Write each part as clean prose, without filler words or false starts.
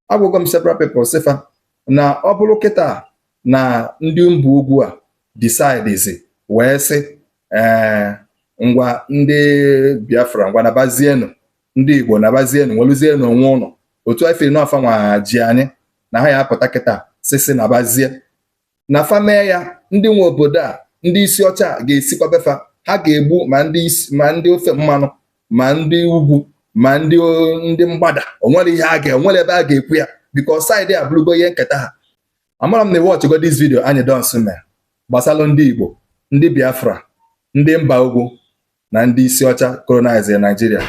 Agwụgwọ m several people sịfa na ọ bụrụ kịta na ndị mba ugwu a decide wee sị, "Ee, ngwa, ndị Biafra, ngwa, nabazienụ, ndị Igbo, nabazienụ, nweluzienụ onwe ụnụ," otu anyị firi n'ọfa nwa ji anyị na ha ya apụta kịta sị nabazie na fa mee ya, ndị nwe obodo a, ndị isi ọcha, ga-esikwa befa ha ga-egbu ma ndị isi, ma ndị ofe mmanụ, ma ndị ugwu, ma ndị mgbada. Onwere ihe a ga onwere ebe a ga-ekwu ya, because side a bụrụgo ihe nketa ha. Amara m na watch go this video anyị dons mee gbasalụ ndị Igbo, ndị Biafra, ndị mba ugwu na ndị isi ọcha colonize Nigeria.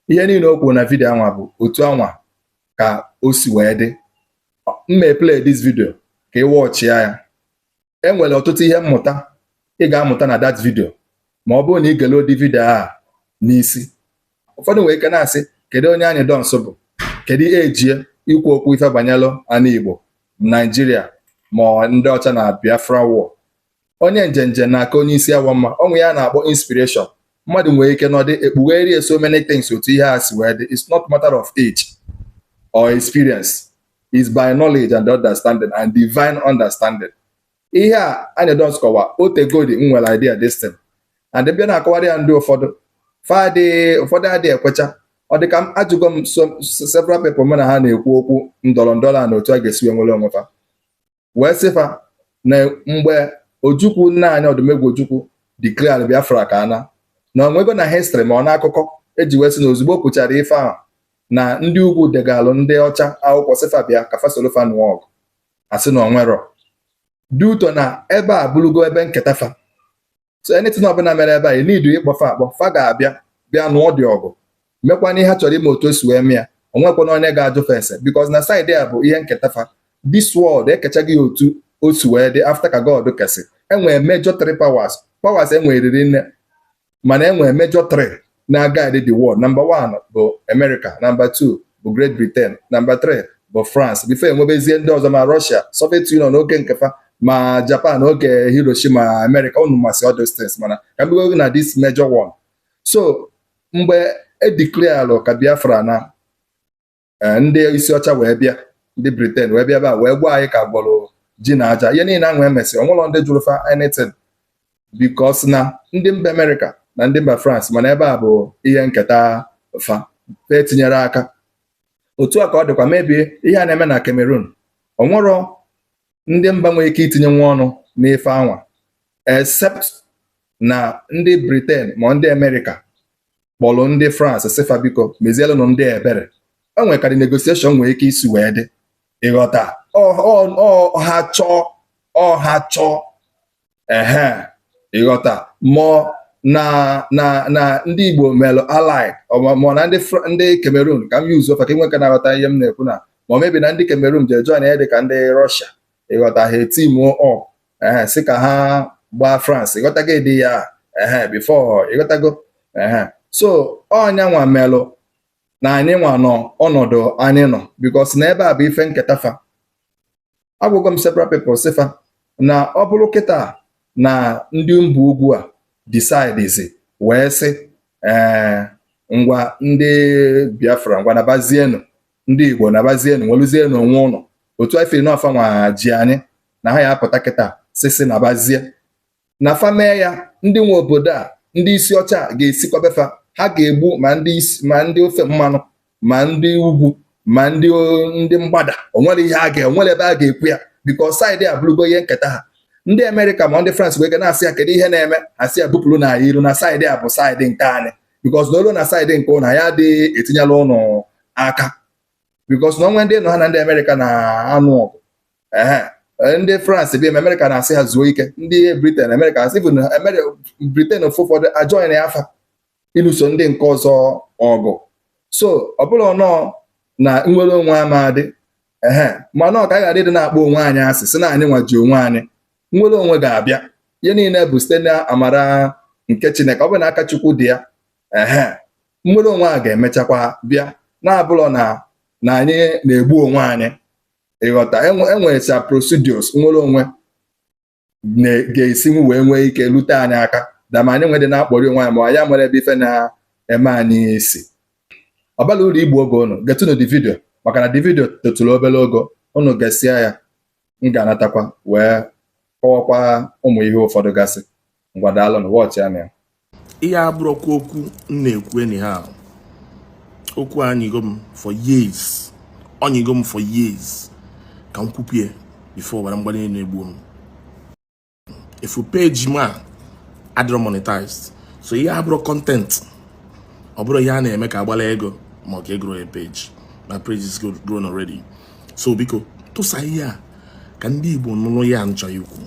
Ihe niile o kwuru na video anwa bụ otu anwa ka o si wee dị. M play this video ka ị watchịa ya. E nwere ọtụtụ ihe mmụta ị ga-amụta na that video ma ọ bụrụ na ị gele odi video a n'isi. Ụfọdụ nwere ike na-asị, "Kedu onye anyị dons bụ? Kedu ejie ikwu okwu ife banyelụ ana Igbo, Naijiria, ma ndị ọcha na Biafra War?" Onye njenje na-aka onye isi awọ mma. Onwe ya na-akpọ inspiration. Mmadụ nwere ike nọdị ekpugherie so many things otu ihe a si wee dị. It's not matter of age or experience, is by knowledge and understanding and divine understanding. Ihe a anyị dons kọwa otegodi m nwere idea this thing and bịa na-akọwara ya ndị ụfọdụ fadị, ụfọdụ adịghị ekwecha. Ọ dị ka m ajụgo m several people mụ na ha na-ekwu okwu ndọrọ ndọrọ a na otu a ga-esi wee nwere onwe fa, wee sị fa na mgbe Ojukwu, nna anyị Ọdụmegwu Ojukwu, declare Biafra ka ana na onwego na history ma ọ n'akụkọ eji wee sị na ozugbo o kwuchara ife ahụ na ndị ugwu degalụ ndị ọcha akwụkwọ sịfa bịa ka fa soro fa nụọ ọgụ, asị na onwero duto na ebe a bụrụgo ebe nketa fa. So anything ọbụla mere ebe a, nidu ịkpọfa akpọ, fa ga-abịa bịa nụọ dị ọgụ, mekwana ihe ha chọrọ ime. Otu o si wee mee ya, onwekwana onye ga-ajụ fa ese, because na side a bụ ihe nketa fa. This world ekechaghị otu o si wee dị after ka God kesị. Enwere major three powers. Powers enwere nne, mana enwere major three na-guide the world. Number one bụ America, number two bụ Great Britain, number three bụ France, before enwebezie ndị ọzọ, ma Russia, Soviet Union n'oge nkefa, ma Japan oge Hiroshima America. Unu masị all those things, mana ka m bigo na this major one. So mgbe e declare ka Biafra na ndị isi ọcha wee bịa, ndị Britain wee bịa ebe a wee gwa anyị ka gbọrọ ji na aja, ihe niile ahụ emesị, onwere ndị jụrụ fa anything, because na ndị mba America na ndị mba France, mana ebe a bụ ihe nketa fa, etinyere aka. Otu a ka ọ dịkwa mebie ihe a na-eme na Cameroon. Onwero ndị mba nwere ike itinye nwa ọnụ n'ife anwa except na ndị Britain ma ndị America kpọrọ ndị France sịfa, "Biko, mezielụnụ ndị ebere." O nwekarị negotiation nwere ike isi wee dị. Ịghọta? Ọ ha chọọ, ọ ha chọọ ehe. Ịghọta? Mọ na ndị Igbo melụ allied, ma na ndị Cameroon, ka m use ofa ka enwe ka na-aghọta ihe m na-ekwu, na ma mebi na ndị Cameroon jee join ya dị ka ndị Russia. Ịghọta? Ha eteam up ehe, sị ka ha gbaa France. Ịghọtago ịdị ya ehe before? Ịghọtago ehe? So ọnya nwa melụ na anyị nwa nọ ọnọdụ anyị nọ, because na ebe a bụ ife nketa fa. Agwụgwọ m several people sịfa na ọ bụrụ kịta na ndị mba ugwu a decide wee sị, "Ee, ngwa, ndị Biafra, ngwa, nabazienụ, ndị Igbo, nabazienụ, nweluzienụ onwe ụnụ," otu anyị firi n'ọfa nwa ji anyị na ha ya apụta kịta sị nabazie na fa mee ya, ndị nwe obodo a, ndị isi ọcha, ga-esikwa befa ha ga-egbu ma ndị isi, ma ndị ofe mmanụ, ma ndị ugwu, ma ndị mgbada. Onwere ihe a ga onwere ebe a ga-ekwu ya, because side a bụrụgo ihe nketa ha. Ndị Amerịka ma ndị France wee ga na-asị ya, "Kedu ihe na-eme?" Ha sị ya, "Bupụrụ na iru na side a bụ side nke anyị, because na olu na side nke ụnụ ya adịghị etinyela ụnụ aka," because na onwe ndị nọ ha na ndị Amerịka na-anụ ọgụ ehe. Ndị France bịa, Amerịka na-asị ha zuo ike. Ndị Britain, Amerịka asị, even Britain ofu ụfọdụ ajoin ya afa ịlụso ndị nke ọzọ ọgụ. So ọ bụrụ nọọ na nnwere onwe ama dị ehe, mana ọ ka anyị ghara ịdị na-akpọ onwe anyị asị, sị na anyị nwa ji onwe anyị. Nnwere onwe ga-abịa. Ihe niile bụ site na amara nke Chineke. Ọ bụ na aka Chukwu dị ya ehe, nnwere onwe a ga-emechakwa bịa, na-abụrọ na anyị na-egbu onwe anyị. Ịghọta? Enwecha procedures nnwere onwe ga-esinwu wee nwee ike rute anyị aka dama anyị nwere na-akpọrọ onwe anyị, ma ya nwere ebe ife na-eme anyị isi. Ọbala uru igbu oge. Unu getụnụ the video. Maka na the video totụrụ obere ogo, unu gesịa ya, m ga-anatakwa wee kọwakwa ụmụ ihe ụfọdụ gasị. Ngwa, daalụnụ, watch ya na ya. Ihe abụrụkwa okwu m na-ekwu anyhow. Okwu anyịgo m for years, ọnyịgo m for years ka m kwupie before ọbara mgbali elu egbuo m. Efu page m a adịrọ monetized, so ihe abụrụ content, ọ bụrụ ihe a na-eme ka agbala ego ma ọ ka egoro ya page. My page is grown already, so biko tụsa ihe a ka ndị Igbo nụrụ ya nchọ ikwu.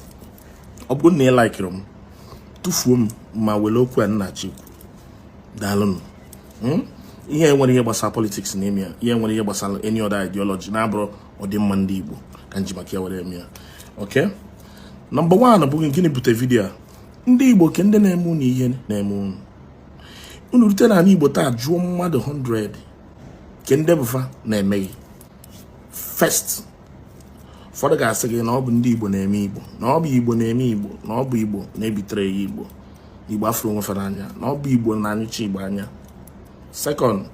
Ọ bụrụ na ị likeiri m, tụfuo m ma were okwu a nna chi kwu. Daalụnụ. Ihe nwere ihe gbasara politics n'ime ya, ihe nwere ihe gbasara any other ideology na-abụrụ ọdịmma ndị Igbo ka nji maka ya were eme ya. Okay, number one bụ gịnị bute video a? Ndị Igbo, ke ndị na-eme unu ihe na-eme unu. Unu rute n'ala Igbo taa, jụọ mmadụ 100 ke ndị bụfa na-emeghị. First, ụfọdụ ga-asị gị na ọ bụ ndị Igbo na-eme Igbo, na ọ bụ Igbo na-eme Igbo, na ọ bụ Igbo na-ebitere ya Igbo, Igbo afụrụ onwe fa n'anya, na ọ bụ Igbo na-anyụcha Igbo anya. Second,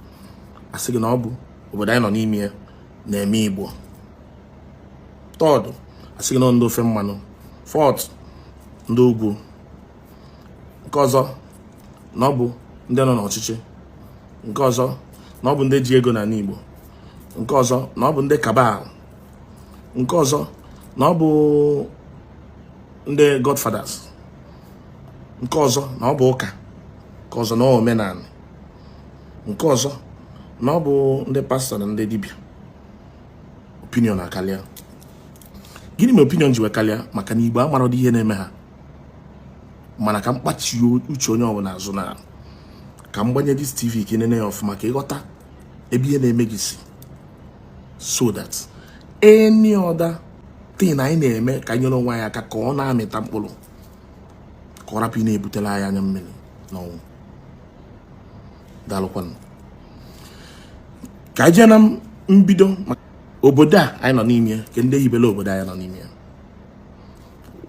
asị gị na ọ bụ obodo anyị nọ n'ime ya na-eme Igbo. Third, asị gị na ndị ofe mmanụ. Fourth, ndị ugwu. Nke ọzọ, na ọ bụ ndị nọ n'ọchịchị. Nke ọzọ, na ọ bụ ndị ji ego n'ala Igbo. Nke ọzọ, na ọ bụ ndị cabal. Nke ọzọ, na ọ bụ ndị godfathers. Nke ọzọ, na ọ bụ ụka. Nke ọzọ, na ọ omenala. Nke ọzọ, na ọ bụ ndị pastọ na ndị dibịa. Opinion akarịa. Gịnị mere opinion ji wee karịa? Maka na Igbo amarọdị ihe na-eme ha. Mana ka mkpachi uche onye ọbụla azụ na ka m gbanye this TV ka ị nene ya ọfụma, ka ịghọta ebe ihe na-eme gị si, so that any other thing anyị na-eme ka anyị nyere onwe anyị aka ka ọ na-amịta mkpụrụ, ka ọ rapụ ị na-ebutere anyị anya mmiri n'ọnwụ. Daalụkwanụ. Ka anyị jee na mbido maka obodo a anyị nọ n'ime ya, ka ndị hibere obodo anyị nọ n'ime ya.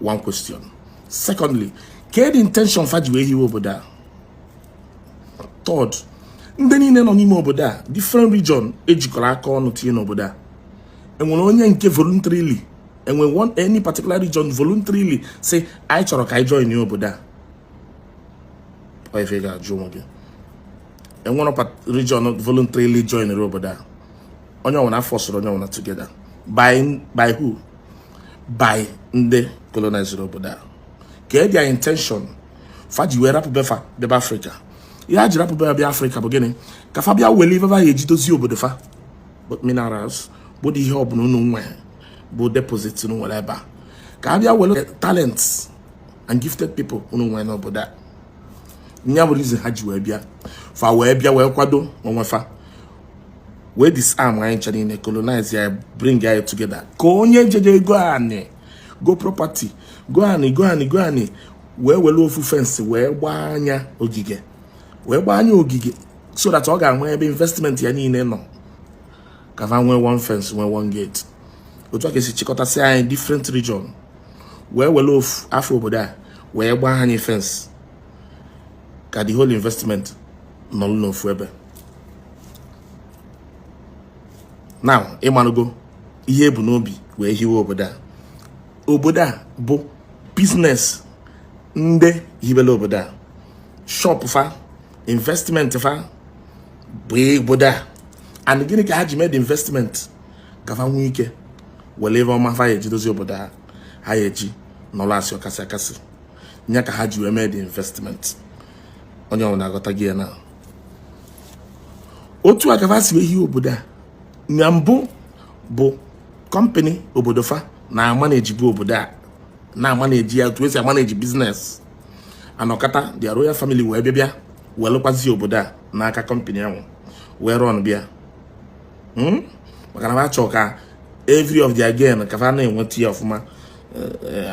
One question. Secondly, ka the intention fa ji wee hiwe obodo a? Third, ndị niile nọ n'ime obodo a, different region ejikọrọ aka ọnụ tinye n'obodo a, enwere onye nke voluntarily, enwe one any particular region voluntarily say anyị chọrọ ka anyị join obodo a? Ọ ife ị ga-ajụ onwe gị. Enwere region voluntarily join obodo a? Onye ọbụla forcerụ onye ọbụla together by who? By ndị colonized obodo a. Ka their intention fa ji wee rapụ befa bịaba Afrịka? Ihe ha ji rapụ bịa bịa Afrịka bụ gịnị? Ka fa bịa wele ife fa ya eji dozie obodo fa, but minerals bụ dị ihe ọbụla unu nwere bụ deposit unu nwere ebe a, ka a bịa were talents and gifted people unu nwere n'obodo a. Nya bụ reason ha ji wee bịa. Fa wee bịa wee kwado onwe fa, wee disarm anyị ncha niile, colonize ya, bring anyị together, ka onye jeje go anị, go property, go anị, go anị, go anị, wee were ofu fence wee gbaa anya ogige, wee gbaa anya ogige, so that ọ ga-enwe ebe investment ya niile nọ, ka fa nwee one fence, nwee one gate. Otu a ka esi chịkọtasị anyị different region, wee were ofu afọ obodo a wee gbaa anyị fence, ka the whole investment nọrọ n'ofu ebe. Now, ịmarụgo ihe ebu n'obi wee hiwe obodo a. Obodo a bụ business ndị hibere obodo a, shop fa, investment fa bụ obodo a. And gịnị ka ha ji mee the investment? Ka fa nwee ike were ebe ọma fa ya eji dozie obodo ha, ha ya eji nọrọ asị ọkasị akasị nya ka ha ji wee mee the investment. Onye ọbụla aghọta gị ya na otu a ka fa si wee hie obodo a. Na mbụ bụ company obodo fa na-ama na-ejibu obodo a, na-ama na-eji ya otu esi ama na-eji business. Anọkata, their royal family wee bịa bịa welụkwazi obodo a n'aka company ahụ wee run bịa, Maka na fa chọọ ka every of their gain ka fa na-enweta ya ọfụma.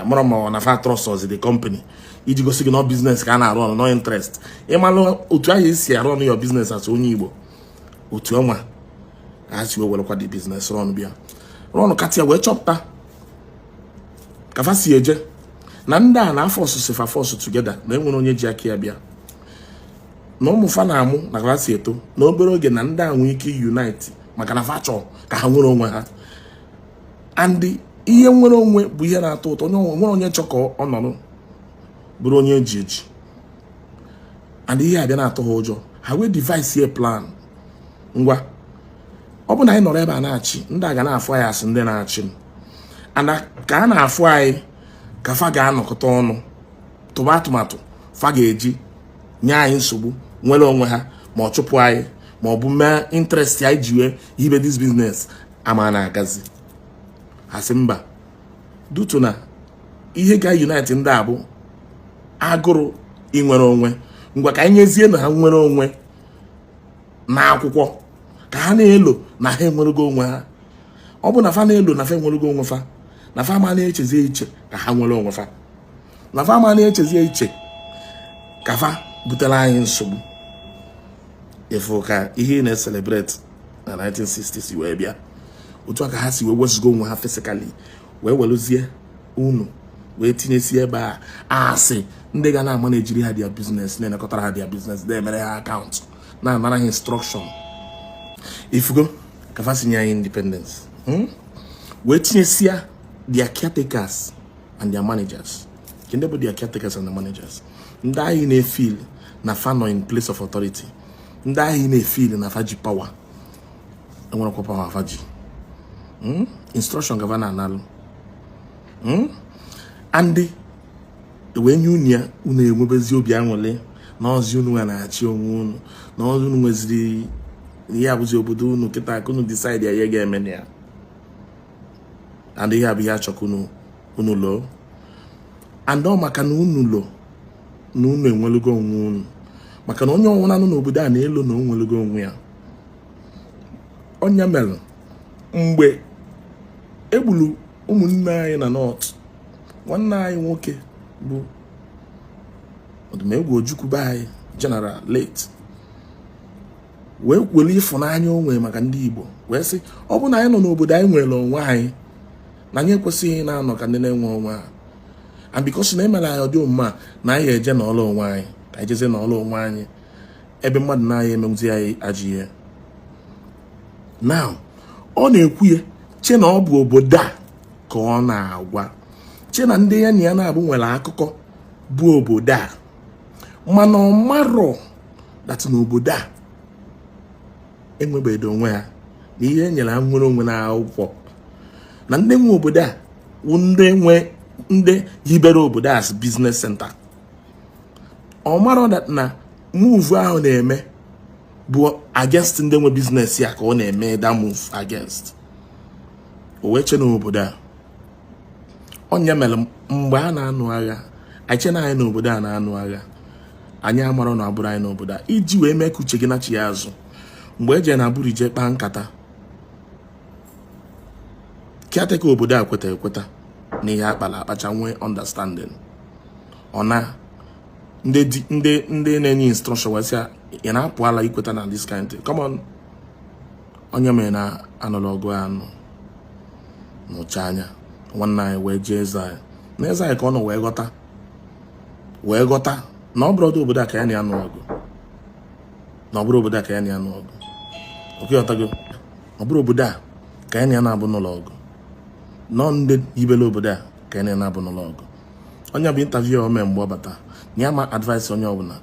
Amara ma ọ na fa trust ọzi the company iji gosi gị na business ka a na-arụ ọnụ, no interest. Ịmalụ otu ahụ esi arụ ọnụ your business as onye Igbo, otu ọnwa ka ha si wee werekwa the business run bịa run katia, wee chọpụta ka fa si eje na ndị a na-afọ ọsụsụ fa force together, na enwere onye ji aka ya bịa na ụmụ fa na-amụ na ka fa si eto na obere oge na ndị a nwee ike unite. Maka na fa chọọ ka ha nwere onwe ha. And ihe nwere onwe bụ ihe na-atọ ụtọ. Onye nwere onye chọ ka ọ nọrọ bụrụ onye eji eji. And ihe abịa na-atọ ha ụjọ, ha wee devise a plan. Ngwa, ọ bụ na anyị nọrọ ebe a na-achị, ndị a ga na-afụ anyị asị ndị na-achị m. And ka a na-afụ anyị ka fa ga-anọkọta ọnụ tụba atụmatụ fa ga-eji nye anyị nsogbu, nwere onwe ha, ma ọ chụpụ anyị, ma ọ bụ mee interest anyị ji wee hibe this business ama na-agazi. Asị mba, dutu na ihe ga-unite ndị a bụ agụrụ inwere onwe. Ngwa, ka anyị nyezie na ha nwere onwe n'akwụkwọ, ka ha na-elo na ha enwerego onwe ha. Ọ bụ na fa na-elo na fa enwerego onwe fa, na fa ma na-echezi iche ka ha nwere onwe fa, na fa ma na-echezi iche ka fa butere anyị nsogbu. Ịfụ ka ihe na-celebrate na 1960 si wee bịa, otu a ka ha si wee wezuga onwe ha physically, wee weluzie unu wee tinyesi ebe a asị ndị ga na-ama na-ejiri ha their business, na-elekọtara ha their business, na-emere ha account, na-anara ha instruction. Ifugo ka fa si nye anyị independence, Wee tinyesia their caretakers and their managers. Nke ndị bụ their caretakers and the managers, ndị anyị na-efeel na fa nọ in place of authority, ndị anyị na-efeel na fa ji power, enwerekwa power fa ji. Instruction gava na-analụ. And wee nye unu ya, unu enwebezi obi aṅụrị na ọzi unu nwa na-achị onwe unu, na ọzi unu nweziri ihe abụzi obodo unu kịta, ka unu decide ya ihe ga-eme na ya. And ihe abụ ihe achọka unu unu loo. And ọ maka na unu lo na unu enwelugo onwe unu, maka na onye ọnwụna nọ n'obodo a na-elo na o nwelugo onwe ya. Ọnya mere mgbe egburu ụmụnne anyị na North, nwanne anyị nwoke bụ Odumegwu Ojukwu be anyị, General late, wee kwere ịfụnanya o nwere maka ndị Igbo, wee sị ọ bụ na anyị nọ n'obodo anyị nwere onwe anyị, na anyị ekwesịghị na-anọ ka ndị na-enwe onwe ha. And because na emere anyị ọdị omume a na anyị eje n'ọlụ onwe anyị, ka anyị jezie n'ọlụ onwe anyị ebe mmadụ na-anya emenwuzi anyị ajọ ihe. Now ọ na-ekwu ya, che na ọ bụ obodo a ka ọ na-agwa, che na ndị ya na ya na-abụ nwere akụkọ bụ obodo a, mana ọ marọ that na obodo a enwebeghị onwe ha, na ihe e nyere ha nwere onwe na akwụkwọ, na ndị nwe obodo a wụ ndị nwe, ndị hibere obodo a as business center. Ọ marọ that na move ahụ na-eme bụ against ndị nwe business ya ka ọ na-eme that move against. O wee che n'obodo a. Onye mere mgbe a na-anụ agha, anyị che na anyị n'obodo a na-anụ agha, anyị amarọ na abụrụ anyị n'obodo a. Iji wee mee ka uche gị nachi ya azụ, mgbe eje na abụrụ ije kpaa nkata, caretaker obodo a kweta ekweta na ihe akpara akpacha, nwee understanding. Ọ na ndị ndị na-enye instruction wee sị ya, ị na-apụ ala ikweta na this kind thing, come on. Onye mere na anụrụ ọgụ anụ nụcha anya, nwanne anyị wee jee eze anyị na eze anyị ka ọ nọ wee ghọta, wee ghọta na ọ bụrụ obodo a ka ya na ya nụ ọgụ, na ọ bụrụ obodo a ka ya na ya nụ ọgụ. Oke ọtago, ọ bụrụ obodo a ka ya na ya na-abụ n'ụlọ ọgụ, nọ ndị yibere obodo a ka ya na ya na-abụ n'ụlọ ọgụ. Onye bụ interview o mee mgbe ọ bata na ya ma advice onye ọbụla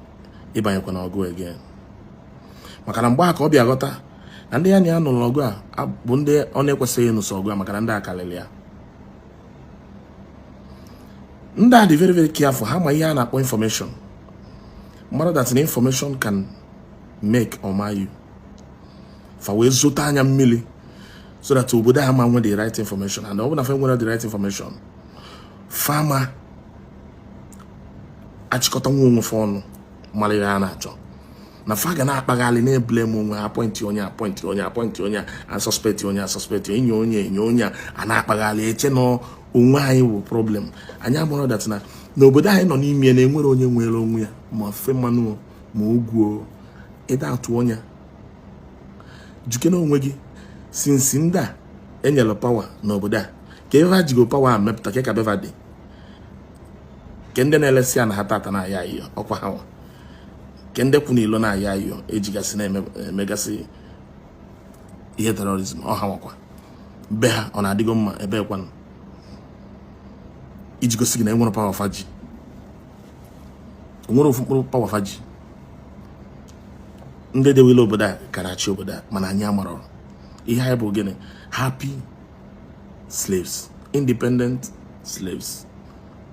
ịbanyekwa n'ọgụ again, maka na mgbe a ka ọ bịa ghọta na ndị ya na ya nụrụ ọgụ a bụ ndị ọ na-ekwesịghị ịnụsọ ọgụ a, maka na ndị a karịrị ya. Ndị a dị very very careful. Ha ma ihe a na-akpọ information mmadụ, that na information can make or mar you. Fa wee zụta anya mmiri so that obodo a ma nwe the right information. And ọ bụ na fa nwere the right information, fama achịkọta nwa onwe fa ọnụ, mara ihe a na-achọ, na fa ga na-akpagharị na-eblame onwe ha, appoint onye, appoint onye, appoint onye, a suspect onye, a suspect enyi onye, enyi onye a na-akpagharị eche na onwe anyị bụ problem. Anyị amụrụ that na n'obodo anyị nọ n'ime ya na-enwere onye nwere onwe ya, ma ofe mmanụ ma ogwu ịda atụ ọnya. Juke na onwe gị, since ndị a enyere power n'obodo a, ka ebe ha jigo power a mepụta ka beva dị, ke ndị na-elesi ya na ha tata na-aya ayọ ọkwa ha nwa, ke ndị kwụ n'ilo na-aya ayọ ejigasị na-emegasị Ihe terrorism ọ ha nwakwa be ha, ọ na-adịgo mma ebe kwanụ iji gosi gị na enwere power fa ji, enwere ofu mkpụrụ power fa ji. Ndị dewele obodo a ka na-achị obodo a, mana anyị amarọ ihe anyị bụ. Gịnị? Happy slaves, independent slaves.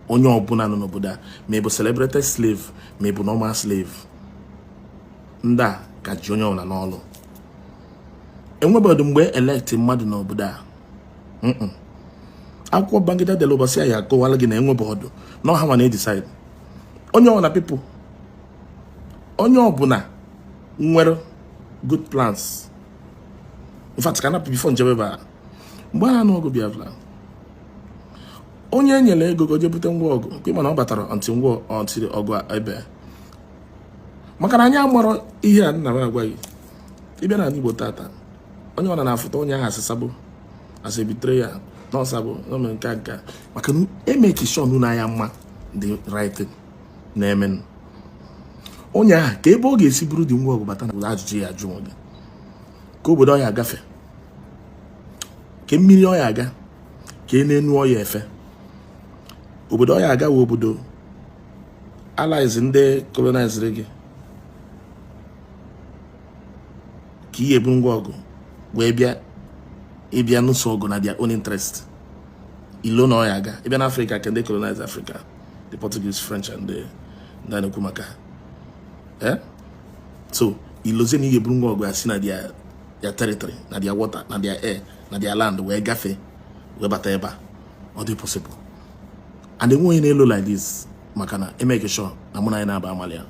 Onye ọbụla nọ n'obodo a, ma ị bụ celebrated slave, ma ị bụ normal slave, ndị a ka ji onye ọbụla n'ọlụ. Enwebeghị mgbe elect mmadụ n'obodo a. Akwụkwọ Babangida dere ụbọchị a ya akọwala gị na enwebeghị ọdụ na ọha nwa na-edecide onye ọbụla. People, onye ọbụla nwere good plans, in fact, ka napụ before njebe ebe a. Mgbe a na-anụ ọgụ Biafra, onye e nyere ego ka o jee bute ngwa ọgụ nke mana ọ batara ntị ngwa ntị ọgụ ebe, maka na anyị amarọ ihe a nna m agwa gị. Ịbịa n'ala Igbo tata, onye ọ na-afụta onye ahụ asịsabụ as a betrayer, nọsabụ nọme nke a nke a, maka na emeki sure na anya mma the right thing na-eme onye ahụ, ka ebe ọ ga-esi buru dị ngwa ọgụ bata na ajụjụ ya ajụ gị, ka obodo ọ ya agafe, ka mmiri ọ ya aga, ka e n'enu ọ ya efe. Obodo ọ ya aga wụ obodo allies ndị colonizere gị, ka ihe ebu ngwa ọgụ wee bịa ịbịa nụso ọgụ na their own interest ilo na ọ ya aga. Ịbịa n'Africa, ka ndị colonize Africa, the Portuguese, French and the ndị a na-ekwu maka ha, so ilozie na ị ga-eburu ngwa ọgụ asị na their territory, na their water, na their air, na their land, wee gafee wee bata ebe a, ọ dị possible? And enwe onye na-elo like this, maka na emeke sure na mụ na anyị na-aba amali ya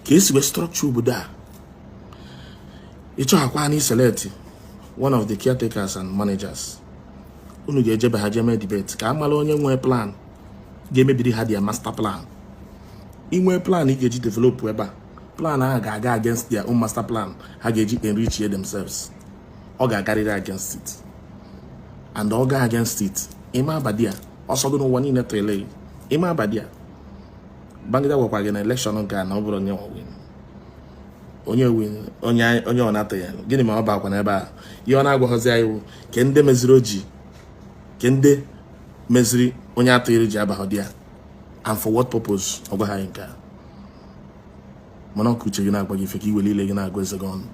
ka esi wee structure obodo a. Ịchọghakwa na select one of the caretakers and managers, unu ga-ejebe ha jee mee debate ka a mara onye nwee plan ga-emebiri ha their master plan. Inwe plan ị ga-eji develop ebe a, plan ahụ ga-aga against their own master plan ha ga-eji enrich themselves. Ọ ga-agarịrị against it, and ọ ga against it. Ime abadi a ọsọ gị n'ụwa niile tụele ime abadi a. Babangida gwakwa gị na election nke a na ọ bụrụ onye win, onye win, onye onye ọ na-atụ ya gịnị ma ọ bakwa n'ebe a. Ihe ọ na-agwaghọzi anyị wụ ke ndị meziri oji, ke ndị meziri onye atụghịrị ji abaghọ di ya, and for what purpose? Ọ gwaghị anyị nke a, mana ọkụ uche gị na-agwa gị ife ka iwere ile gị na-agụ eze gị ọnụ.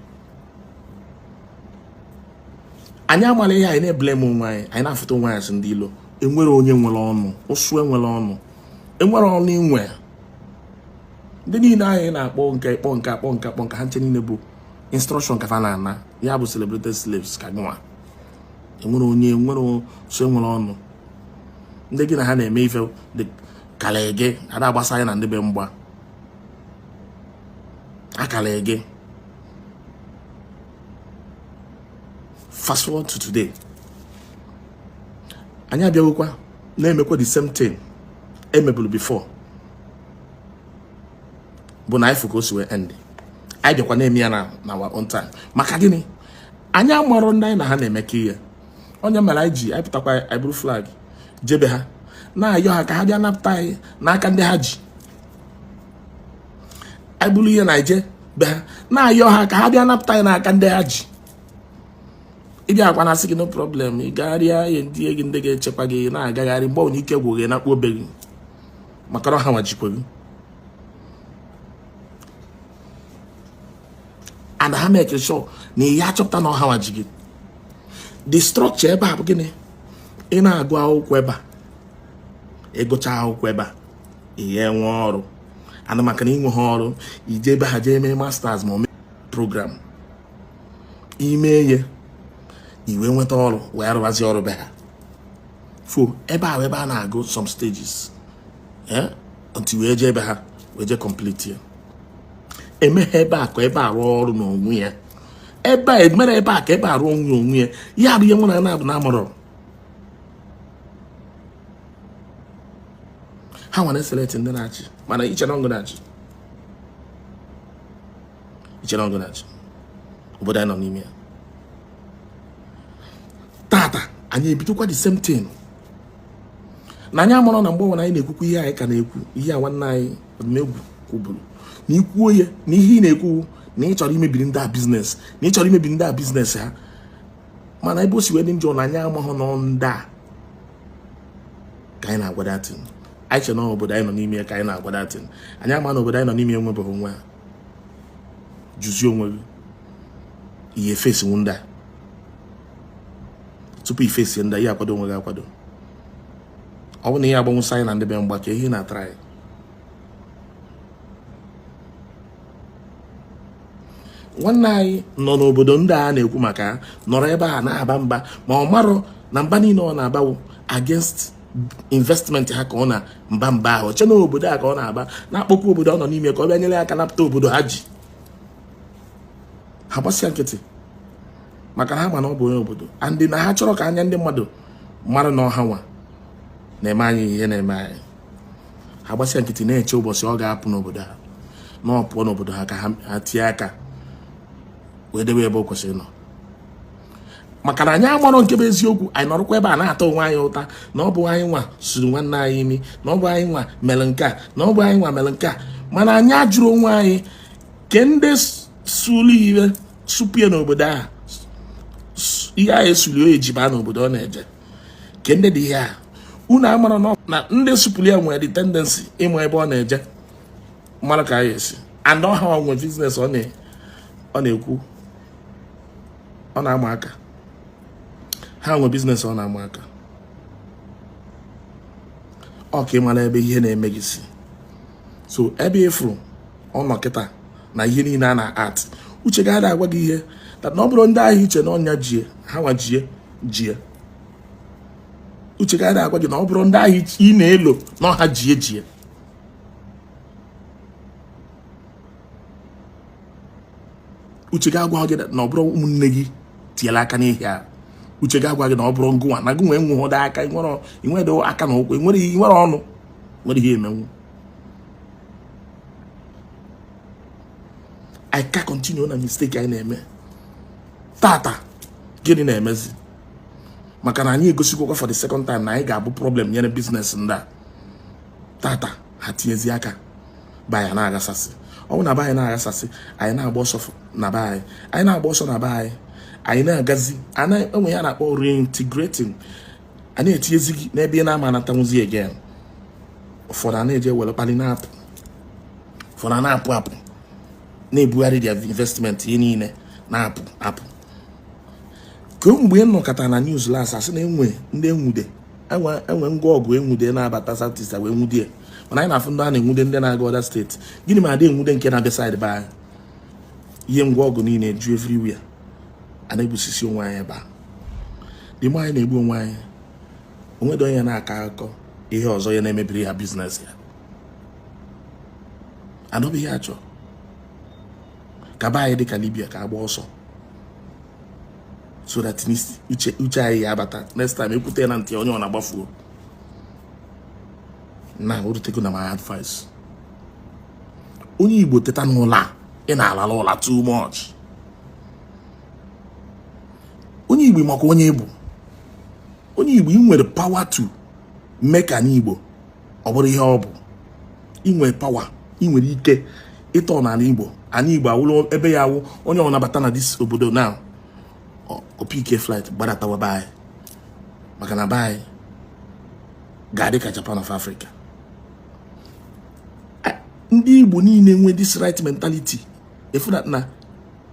Anyị amala ihe anyị na-eblame onwe anyị, anyị na-afụta onwe anyị asị ndị ilo. Enwere onye nwere ọnụ ụsụ, enwere ọnụ, enwere ọnụ inwe. Ndị niile anyị na-akpọ nke kpọ nke akpọ nke akpọ nke ha nche niile bụ instruction ka fa na-ana ya bụ celebrated slaves ka gịnwa. Enwere onye enwere so enwere ọnụ. Ndị gị na ha na-eme ife dị kala gị ada agbasa anyị na ndị be mgba akala gị. Fast forward to today, anyị abịawokwa na-emekwa the same thing emebulu before, bụ na anyị fụ ka o si wee end. Anyị bịakwa na-eme ya na our own time. Maka gịnị? Anyị amarọ ndị anyị na ha na-emekọ ihe. Onye mere anyị ji anyị pụtakwa, anyị buru flag jebe ha na-ayọ ha ka ha bịa napụta anyị n'aka ndị ha ji. Anyị buru ihe na-eje be ha na-ayọ ha ka ha bịa napụta anyị n'aka ndị ha ji. Ịbịa akwa na-asị gị no problem, ị gagharịa ihe ndị gị, ndị ga-echekwa gị na-agagharị mgbe ọbụla ike gwụ gị na obe gị, maka na ha nwajikwa gị and ha make sure na ihe achọpụta na ọha nwaji gị. The structure ebe a bụ gịnị? Ị na-agụ akwụkwọ ebe a, ịgụcha akwụkwọ ebe a, ị ya enwe ọrụ, and maka na inwe ha ọrụ, ije ebe ha jee mee masters ma ọ mee program ime ihe iwe nweta ọrụ wee rụbazi ọrụ be ha fo ebe a, ebe a na-agụ some stages until wee jee ebe ha wee jee complete ya. Emeghe ebe a ka ebe a rụọ ọrụ n'onwe ya, ebe a emere ebe a ka ebe a rụọ onwe ya. Ya bụ ihe mụ na na-abụ na amụrụ ha nwere select ndị na-achị, mana iche na ọgụ na-achị, iche na ọgụ na-achị obodo anyị nọ n'ime ya tata. Anyị ebidokwa the same thing na anyị amụrụ na mgbe ọbụla anyị na-ekwukwa ihe anyị ka na-ekwu ihe a nwanne anyị Odumegwu kwuburu na ikwuo ya na ihe ị na-ekwu Na ị chọrọ imebiri ndị a business, na ị chọrọ imebiri ndị a business ha. Mana ebe o si wee dị njọ na anyị amaghị nọ ndị a ka anyị na-agwa datin. Anyị che na obodo anyị nọ n'ime ka anyị na-agwa datin. Anyị ama na obodo anyị nọ n'ime enwebeghị onwe ha. Jụzie onwe gị ihe fesi ndị a tupu ifesi ndị a. Ihe akwado onwe gị akwado. Ọ bụ na ihe agbanwụsa anyị na ndị be mgba ka ihe na-atara anyị. Nwanne anyị nọ n'obodo ndị a na-ekwu maka ha nọrọ ebe a na-aba mba, ma ọ marọ na mba niile ọ na-abawo against investment ha ka ọ na mba mba ahụ che na obodo a ka ọ na-aba, na-akpọkwa obodo ọ nọ n'ime ka ọ bịa nyere aka napụta obodo ha ji ha gbasịa nkịtị, maka na ha ma na ọ bụ onye obodo andị na ha chọrọ ka anya ndị mmadụ mara na ọha nwa na-eme anyị ihe na-eme anyị. Ha gbasịa nkịtị na-eche ụbọchị ọ ga-apụ n'obodo ha, na ọ pụọ n'obodo ha ka ha tie aka wee debe ebe o kwesịrị nọ. Maka na anyị amarọ nke bụ eziokwu, anyị nọrọkwa ebe a na-ata onwe anyị ụta na ọ bụ anyị nwa suru nwanne anyị imi, na ọ bụ anyị nwa mere nke a, na ọ bụ anyị nwa mere nke a. Mana anyị ajụrụ onwe anyị ke ndị suru iwe supie n'obodo ahụ, ihe ahụ esuli oyi ji baa n'obodo ọ na-eje, ke ndị dị ihe a. Unu amara na ndị supụrụ ya nwere the tendency ịmụ ebe ọ na-eje, mara ka anyị esi and ọha nwe business ọ na-ekwu, ọ na-ama aka. Ha nwe business ọ na-ama aka. Ọ ka ị mara ebe ihe na-eme gị si. So ebe ịfụrụ ọ nọ kịta na ihe niile a na-art uche ga agwa gị ihe na ọ bụrụ ndị ahịa iche na ọnya jie ha nwa jie jie. Uche ga agwa gị na ọ bụrụ ndị ahịa ị na-elo na ọha jie jie. Uche ga-agwa gị na ọ bụrụ ụmụnne gị tinyere aka n'ihe a. Uche ga-agwa gị na ọ bụrụ ngụnwa na gụnwa enweghị aka, inwere aka na ụkwụ, inwere ọnụ, nwere ihe emenwu. I can continue na mistake anyị na-eme tata. Gịnị na-emezi? Maka na anyị egosikwakwa for the second time na anyị ga-abụ problem nyere business ndị a. Tata ha tinyezi aka be anyị na-aghasasị. Ọ bụ na be anyị na-aghasasị, anyị na-agba ọsọ na be anyị, anyị na-agba ọsọ na be anyị, anyị na-agazi enwe ya na-akpọ reintegrating. A na-etinyezi gị n'ebe ị na-ama anatanwuzi again. Ụfọdụ a na-eje were kpali na-apụ, ụfọdụ a na-apụ apụ na-ebugharị their investment, ihe niile na-apụ apụ. Ka mgbe ị nọkọta na news last, asị na enwe ndị enwude, enwe ngwa ọgụ enwude na-abata South East wee nwude. Mana anyị na-afụ ndị a na-enwude ndị na-aga other steeti. Gịnị ma ada enwude nke na-abịa side be anyị? Ihe ngwa ọgụ niile ju everywhere. A na-egbusisi onwe anyị ebe a. Dị mụ anyị na-egbu onwe anyị, onwedo onye na-akọ akụkọ ihe ọzọ ya na-emebiri ha business ya. Anọbụ ihe achọ ka be anyị dị ka Libya, ka agba ọsọ so that uche uche anyị ya abata. Next time ekwute na ntị onye ọ na-agbafuo na orutego na my advice. Onye Igbo, teta n'ụlọ, ị na-alala ụla too much. Onye Igbo, maka onye Igbo, onye Igbo, ị nwere power to mee ka n'Igbo ọ bụrụ ihe ọ bụ. Ị nwere power, ị nwere ike ịtọ n'ala Igbo. Ala Igbo awụrụ ebe ya awụ onye ọ nabata na this obodo now opike flight gbadatawa be anyị, maka na be anyị ga-adị ka Japan of Africa. Ndị Igbo niile nwee this right mentality, efu na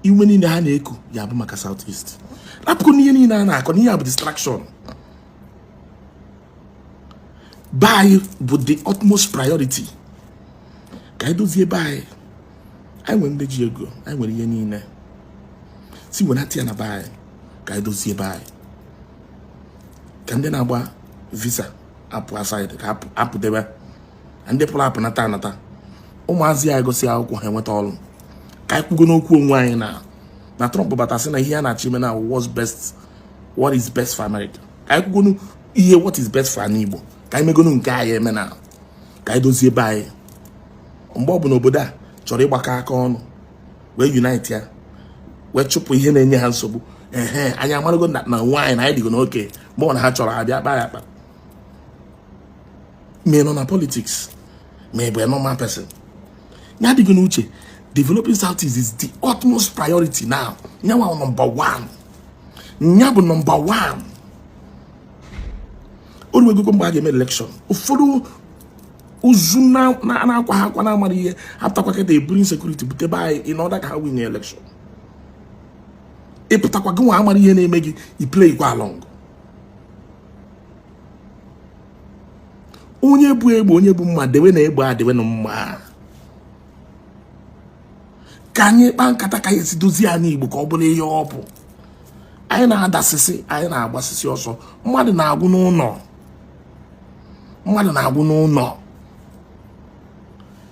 iwe niile ha na-eku ya bụ maka South East. Rapụkụ n'ihe niile a na-akọ n'ihe a bụ distraction. Be anyị bụ the utmost priority. Ka anyị dozie be anyị. Anyị nwere ndị ji ego, anyị nwere ihe niile si wenata ya na be anyị ka anyị dozie be anyị, ka ndị na-agba visa apụ aside, ka apụdebe ndị pụrụ apụ nata anata, ụmụazị ya egosi akwụkwọ ha enweta ọrụ. Ka anyị kwugo n'okwu onwe anyị na Trump batasị na ihe a na-achọ ime na what's best, what is best for America. Ka anyị kwugonu ihe what is best for anyị Igbo, ka anyị megonu nke anyị eme na ka anyị dozie ebe anyị. Mgbe ọ bụ na obodo a chọrọ ịgbakọ aka ọnụ wee unite ya wee chụpụ ihe na-enye ha nsogbu, ehe, anyị amarago na onwe anyị na anyị dịgo n'oke. Mgbe ọ na ha chọrọ abịa kpa ya akpa, ma ị nọ na politics, ma ị bụ a normal person, ya adịghị n'uche. Developing Southeast is the utmost priority now. Nyawa number one. Nya bụ number one. O ruwegokwa mgbe a ga-eme election. Ụfọdụ ụzụ na-akwa ha akwa na-amara ihe apụtakwa kịta eburu insecurity bute be anyị in order ka ha win election. Ịpụtakwa gị nwa amara ihe na-eme gị, i play kwa along. Onye bụ egbe, onye bụ mma, dewe na egbe a, dewe na mma. Ka anyị kpaa nkata ka anyị esi dozie anyị Igbo ka ọ bụrụ ihe ọ bụ. Anyị na-adasịsị, anyị na-agbasịsị ọsọ. Mmadụ na-agwụ n'ụlọ. Mmadụ na-agwụ n'ụlọ.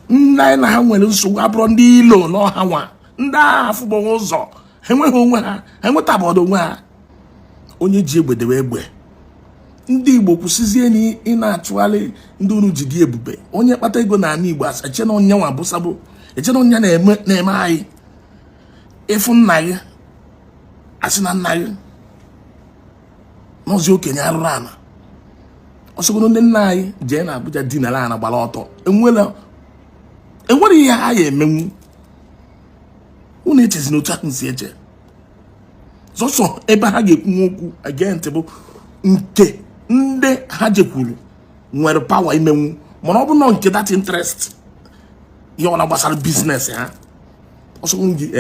Ndị anyị na ha nwere nsogbu abụrụ ndị ilo n'ọha nwa. Ndị agha afụgbọghị ụzọ. Ha enweghị onwe ha. Ha enwetabọdụ onwe ha. Onye ji egbe dewe egbe. Ndị Igbo kwụsịzie na ị na-achụgharị ndị unu ji dị ebube. Onye kpata ego n'ala Igbo eche na onye nwa bụsabụ, eche na onye na-eme anyị. Ịfụ nna gị asị na nna gị n'ọzi okenye arụrụ ala. Ọsọgodo ndị nna anyị jee na Abuja dinara ala gbara ọtọ. Enwere ihe ha ya emenwu. Unu echezina otu ahụ si eche. Sọsọ ebe ha ga-ekwu okwu again bụ nke ndị ha jekwuru nwere power imenwu, mana ọ bụ nọ nke that interest ihe ọ na gbasara business ha. Ọsọ gị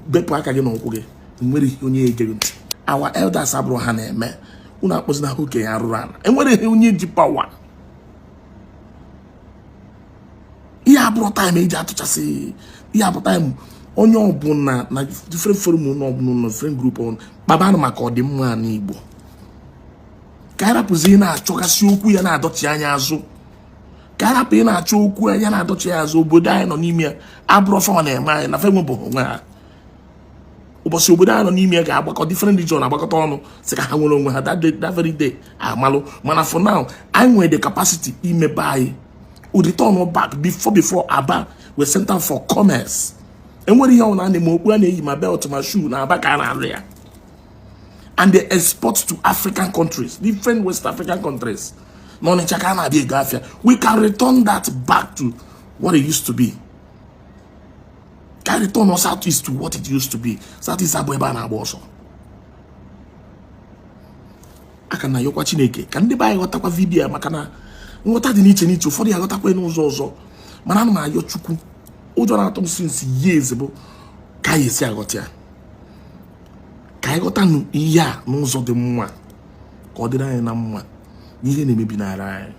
bepụ aka gị n'ụkwụ gị, nwere ihe onye egeghị ntị. Our elders abụrụ ha na-eme. Unu akpọzina ha okenye arụrụ ala. Enwere ihe onye ji power. Ihe abụrụ time eji atụchasị, ihe abụ time onye ọbụla na different forum ọbụla na different group ọbụla kpabanụ maka ọdịmma ala Igbo. Ka anyị rapụzi ị na-achọgasị okwu ya na-adọchi anya azụ. Ka anyị rapụ ị na-achọ okwu ya na-adọchi ya azụ. Obodo anyị nọ n'ime ya abụrụ fọma na-eme anyị na fe nwebụghị onwe ha. Ụbọchị obodo anyị nọ n'ime ya ga-agbakọ different region agbakọta ọnụ sị ka ha nwere onwe ha that day, that very day amalụ. Mana for now anyị nwere the capacity imepe anyị. We return back before Aba were center for commerce. Enwere ihe ọbụla a na-eme, okpu a na-eyi ma belt ma shoe na Aba ka a na-alụ ya. And they export to African countries, different West African countries. N'Ọnịcha ka a na-abịa ego afịa. We can return that back to what it used to be. Ka return South East to what it used to be. South East abụ ebe a na-agba ọsọ. Aka na ayọkwa Chineke ka ndị be anyị ghọtakwa vidiyo maka na nghọta dị n'iche n'iche, ụfọdụ ya aghọtakwa n'ụzọ ọzọ. Mana ana m ayọ Chukwu, ụjọ na-atụ m since years bụ ka anyị esi aghọta ya. Ka anyị ghọta ihe a n'ụzọ dị mma, ka ọ dịrị anyị na mma. Ihe na-emebinara anyị,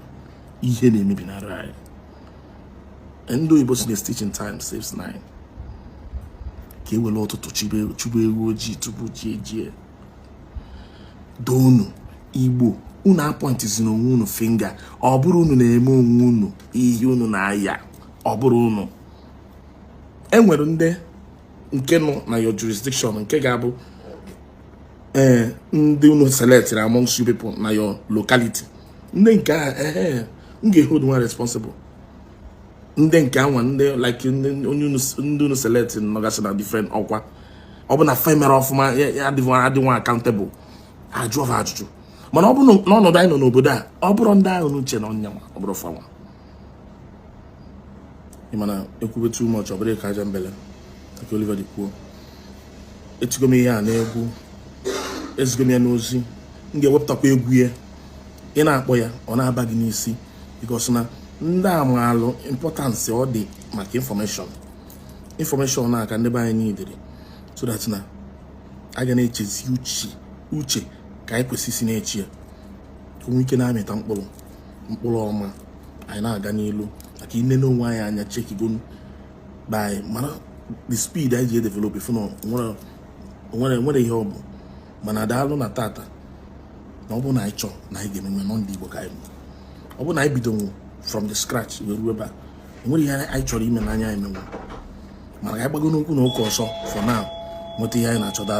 ihe na-emebinara anyị. Ndị oyibo si na stitch in time saves nine. Ka e were ụtụtụ chụba ewu ojii tupu chi ejie. Doonu Igbo, unu apọntizina onwe unu finger. Ọ bụrụ unu na-eme onwe unu ihe unu na-aya, ọ bụrụ unu. Enwere ndị nke nọ na your jurisdiction nke ga-abụ ndị unu selected amongst you people na your locality. Ndị nke ahụ m ga-hold one responsible. Ndị nke anwa, ndị like ndị onye unu, ndị unu select nọgasị na different ọkwa, ọ bụ na fe mere ọfụma ya adịnwa accountable, ajụọ ha ajụjụ. Mana ọ bụrụ n'ọnọdụ anyị nọ n'obodo a, ọ bụrụ ndị ahụ n'uche na ọnyanwa, ọ bụrụ fanwa. Ị mana ekwube too much, ọ bụrụ ka aja mbele ka Oliver dị kwuo. Etigo m ihe a n'egwu, ezigo m ya n'ozi, m ga-ewepụtakwa egwu ya. Ị na-akpọ ya ọ na-aba gị n'isi, because na ndị amaalụ importance ọ dị maka information. Information na aka ndị be anyị niidere, so that na a ga na-echezi uche uche ka anyị kwesị isi na-echi ya, ka o nwee ike na-amịta mkpụrụ mkpụrụ ọma. Anyị na-aga n'ilu maka inene onwe anyị anya, chekigonu by mara the speed anyị ji edevelop, ifu na onwere ihe ọ bụ. Mana daalụ na tata na ọ bụ na anyị chọọ na anyị ga-emenwe nọ ndị Igbo ka anyị bụ. Ọ bụ na anyị bidonwu from the scratch wee ruo ebe a, enwere ihe anyị chọrọ ime n'anya anyị menwu. Mana ka anyị gbago n'okwu na ụka ọsọ for now, nweta ihe anyị na-achọ. Daalụ.